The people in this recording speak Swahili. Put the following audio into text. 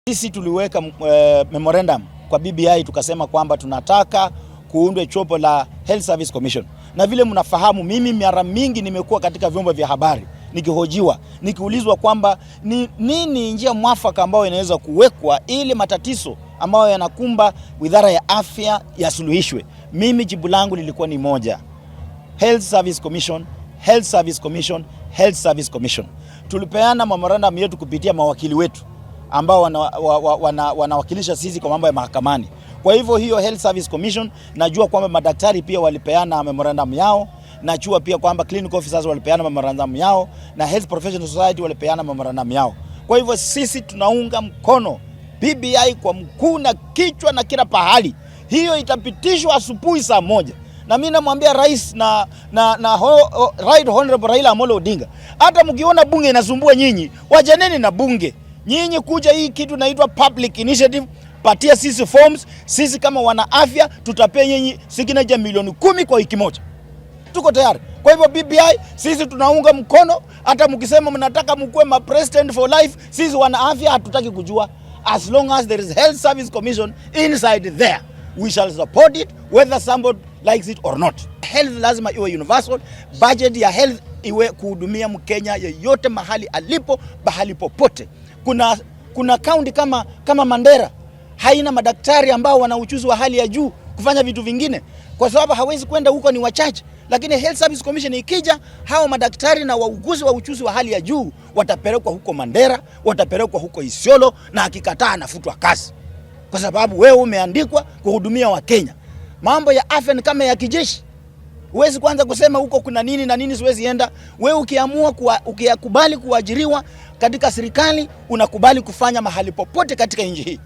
Sisi tuliweka memorandum kwa BBI tukasema kwamba tunataka kuundwe chopo la Health Service Commission, na vile mnafahamu, mimi mara mingi nimekuwa katika vyombo vya habari nikihojiwa, nikiulizwa kwamba ni nini njia mwafaka ambayo inaweza kuwekwa ili matatizo ambayo yanakumba wizara ya afya yasuluhishwe. Mimi jibu langu lilikuwa ni moja: Health Service Commission, Health Service Commission, Health Service Commission. Tulipeana memorandum yetu kupitia mawakili wetu ambao wanawakilisha wana sisi kwa mambo ya mahakamani. Kwa hivyo hiyo Health Service Commission, najua kwamba madaktari pia walipeana memorandum yao, najua pia kwamba clinical officers walipeana memorandum yao na Health Professional Society walipeana memorandum yao. Kwa hivyo sisi tunaunga mkono BBI kwa mkuu na kichwa na kila pahali. Hiyo itapitishwa asubuhi saa 1 na mimi namwambia rais na Right Honorable Raila Amolo Odinga, hata mkiona bunge inasumbua nyinyi, wachaneni na bunge. Nyinyi kuja hii kitu inaitwa public initiative, patia sisi forms, sisi kama wana afya tutapea nyinyi signature milioni 10 kwa wiki moja. Tuko tayari. Kwa hivyo BBI sisi tunaunga mkono, hata mkisema mnataka mkuwe ma president for life, sisi wana afya hatutaki kujua. As long as there is Health Service Commission inside there, we shall support it whether somebody likes it or not. Health lazima iwe universal. Budget ya health iwe kuhudumia Mkenya yeyote mahali alipo, mahali popote. Kuna kaunti kama Mandera haina madaktari ambao wana ujuzi wa hali ya juu kufanya vitu vingine, kwa sababu hawezi kwenda huko, ni wachache. Lakini Health Service Commission ikija, hao madaktari na wauguzi wa ujuzi wa hali ya juu watapelekwa huko Mandera, watapelekwa huko Isiolo, na akikataa anafutwa kazi, kwa sababu wewe umeandikwa kuhudumia Wakenya. Mambo ya afya ni kama ya kijeshi. Huwezi kwanza kusema huko kuna nini na nini, siwezi enda. Wewe ukiamua ukikubali kuajiriwa katika serikali, unakubali kufanya mahali popote katika nchi hii.